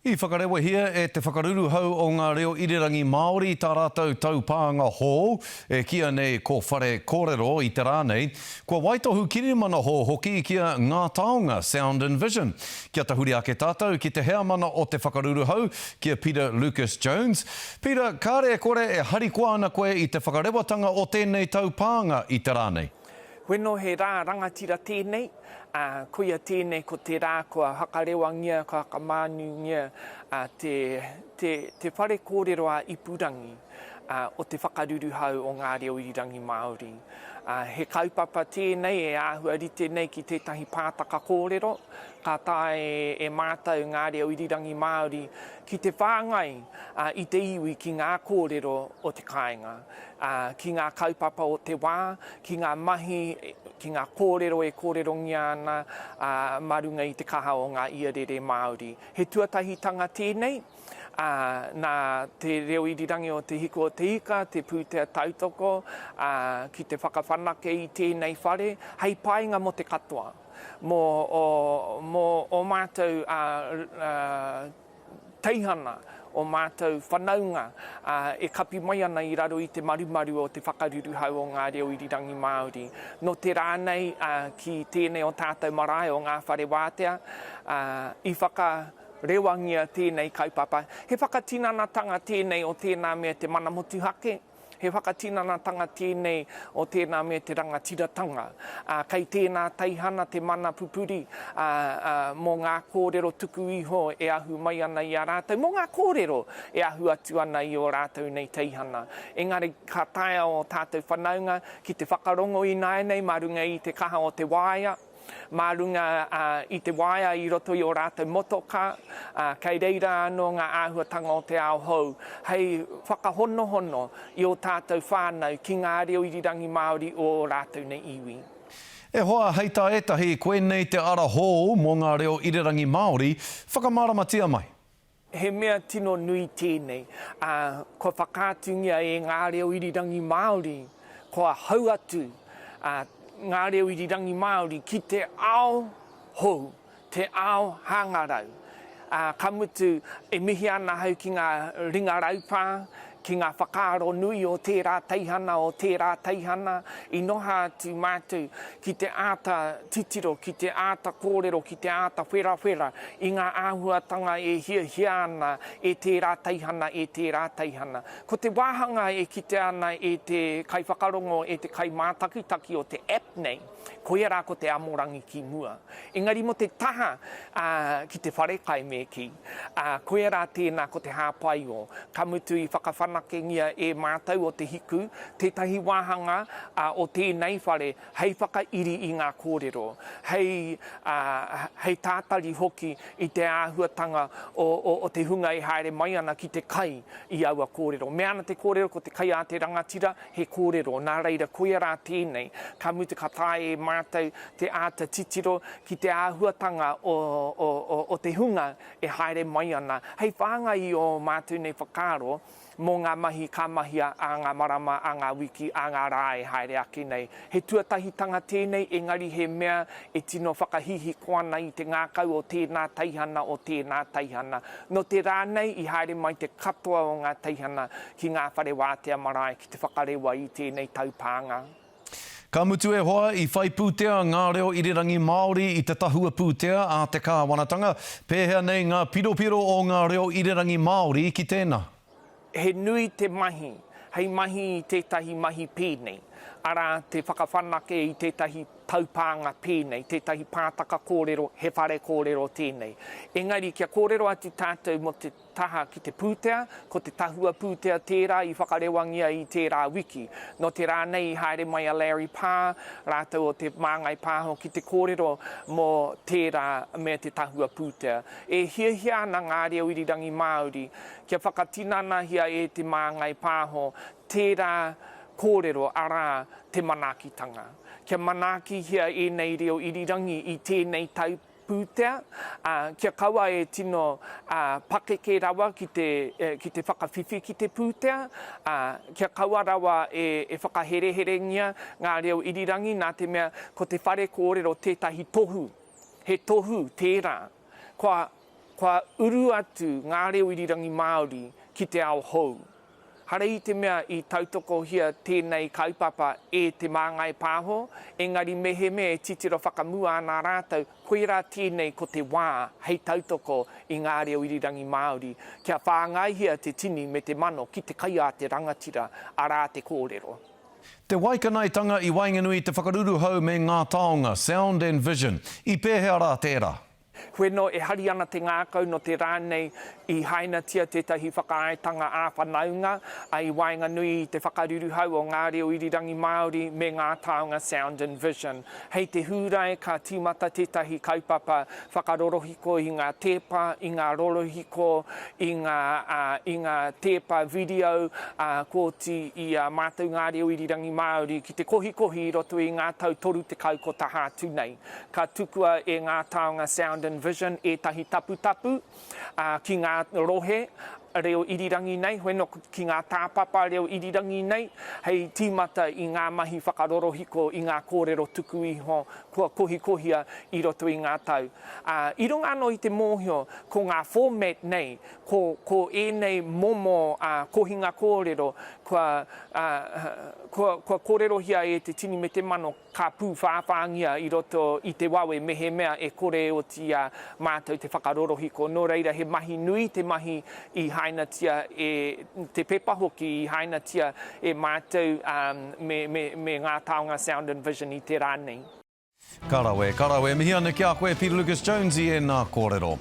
I whakarewahia e te whakaruruhau o ngā reo irirangi Māori tā rātou taupānga hou, e kīia nei ko Whare Kōrero i te rā nei. Kua waitohu kirimana hou hoki ki a Ngā Taonga, Sound and Vision. Kia tahuri ake tātou ki te heamana o te whakaruruhau, ki a Peter Lucas Jones. Peter, kāre e kore e harikoa ana koe i te whakarewatanga o tēnei taupānga i te rā nei? Weno he rā rangatira tēnei, ā, koia tēnei ko te rā kua whakarewangia, kua whakamāniungia te, te, te whare kōrero ā-ipurangi o te whakaruruhau o ngā reo irirangi Māori. Ā, he kaupapa tēnei e āhua rite nei ki tētahi pātaka kōrero, ka taea e mātou ngā reo irirangi Māori ki te whāngai i te iwi ki ngā kōrero o te kāinga. ā, ki ngā kaupapa o te wā, ki ngā mahi, ki ngā kōrero e kōrerongia ana, ā, mā runga i te kaha o ngā iarere Māori. He tuatahitanga tēnei, ā, nā te reo irirangi o Te Hiku o Te Ika, te pūtea tautoko, ā, ki te whakawhanake i tēnei whare, hei painga mō te katoa, mō ō, mō ō mātou, ā, ā, teihana o mātou whanaunga e kapi mai ana i raro i te marumaru o te whakaruruhau o ngā reo irirangi Māori. Nō te rā nei ki tēnei o tātou marae o ngā whare wātea, i whakarewangia tēnei kaupapa. He whakatinanatanga tēnei o tēnā mea te mana motuhake. He whakatinanatanga tēnei o tēnā me te rangatiratanga. Ā, kei tēnā teihana te mana pupuri, ā, ā, mō ngā kōrero tuku iho e ahu mai ana i a rātou, mō ngā kōrero e ahu atu ana i ō rātou nei teihana. Engari ka taea ō tātou whanaunga ki te whakarongo ināianei mā runga i te kaha o te waea, mā runga i te waea i roto i ō rātou motokā, ā, kei reira anō ngā āhuatanga o te ao hou hei whakahonohono i ō tātou whānau ki ngā reo irirangi Māori o ō rātou nei iwi. E hoa, hei tā ētahi, koinei te ara hou mō ngā reo irirangi Māori, whakamāramatia mai. He mea tino nui tēnei, ā, kua whakaatungia e ngā reo irirangi Māori, kua hau atu ngā reo irirangi Māori ki te ao hou, te ao hangarau. Ā, ka mutu, e mihi ana ahau ki ngā ringa raupā, ki ngā whakaaro nui o tērā teihana, o tērā teihana, i noha atu mātou ki te āta titiro, ki te āta kōrero, ki te āta wherawhera i ngā āhuatanga e hiahia ana e tērā teihana, e tērā teihana. Ko te wāhanga e kitea ana e te kaiwhakarongo, e te kaimātakitaki o te app nei, Koia rā ko te amorangi ki mua. Engari mō te taha ki te wharekai me kī, koia rā tēnā ko te hāpai-o. Ka mutu i whakawhanakengia e mātou o Te Hiku tētahi wāhanga o tēnei whare hei whakairi i ngā kōrero, hei, hei tātari hoki i te āhuatanga o te hunga e haere mai ana ki te kai i aua kōrero. Mea ana te kōrero ko te kai a te rangatira, he kōrero, nā reira koia rā tēnei, ka mutu ka taea e mātou te āta titiro ki te āhuatanga o, o, o, o te hunga e haere mai ana, hei whāngai i ō mātou nei whakaaro mō ngā mahi ka mahia ā ngā marama, ā ngā wiki, ā ngā rā e haere ake nei. He tuatahitanga tēnei, engari he mea e tino whakahihiko ana i te ngākau o tēnā teihana, o tēnā teihana. Nō te rā nei i haere mai te katoa o ngā teihana ki ngā whare wātea marae ki te whakarewa i tēnei taupānga. Ka mutu e hoa, i whai pūtea ngā reo irirangi Māori i te tahua pūtea a te kāwanatanga. Pēhea nei ngā piropiro o ngā reo irirangi Māori ki tēnā? He nui te mahi hei mahi i tētahi mahi pēnei, arā, te whakawhanake i tētahi taupānga pēnei, tētahi pātaka kōrero, he whare kōrero tēnei. Engari kia kōrero atu tātou mō te taha ki te pūtea, ko te tahua pūtea tērā i whakarewangia i tērā wiki. Nō te rā nei i haere mai a Larry Parr rātou o Te Māngai Pāho ki te kōrero mō tērā me te tahua pūtea. E hiahia ana ngā reo irirangi Māori kia whakatinanahia e Te Māngai Pāho tērā kōrero, arā, te manaakitanga. Kia manaakihia ēnei reo irirangi i tēnei tau pūtea, ā, kia kaua e tino pakeke rawa ki te, ki te whakawhiwhi ki te pūtea, ā, kia kaua rawa e, e whakahereherengia ngā reo irirangi nā te mea ko te whare kōrero tētahi tohu, he tohu tērā kua. Kua uru atu ngā reo irirangi Māori ki te ao hou. Hara i te mea i tautokohia tēnei kaupapa e Te Māngai Pāho, engari mehemea e titiro whakamua ana rātou, koirā tēnei ko te wā hei tautoko i ngā reo irirangi Māori, kia whāngaihia te tini me te mano ki te kai a te rangatira, arā te kōrero. Te waikanaetanga i waenganui i te whakaruruhau me ngā taonga, Sound and Vision, i pēhea rā tērā? Wheno e hari ana te ngākau nō te rā nei i hainatia tētahi whakaaetanga ā-whanaunga i waenganui i te whakaruruhau o ngā reo irirangi Māori me ngā taonga Sound and Vision. Hei te Hūrae ka tīmata tētahi kaupapa whakarorohiko i ngā tēpa, i ngā rorohiko, i ngā, i ngā tēpa video kōti i a mātou ngā reo irirangi Māori ki te kohikohi i roto i ngā tau 30 ko taha atu nei. Ka tukua e Ngā Taonga Sound and Vision ētahi taputapu ki ngā rohe reo irirangi nei, hoi anō ki ngā tāpapa reo irirangi nei, hei tīmata i ngā mahi whakarorohiko i ngā kōrero tuku iho kua kohikohia i roto i ngā tau. Ā, i runga anō i te mōhio ko ngā format nei, ko, ko ēnei momo kohinga kōrero kua, kua, kua kōrerohia e te tini me te mano, Ka pūwhāwhāngia i roto i te wawe mehemea e kore e oti i a mātou te whakarorohiko. Nō reira he mahi nui te mahi i hainatia e te pepa hoki i hainatia e mātou me, me, me Ngā Taonga Sound and Vision i te rā nei. Ka rawe, ka rawe. Mihi ana ki a koe Peter Lucas Jones i ēnā kōrero.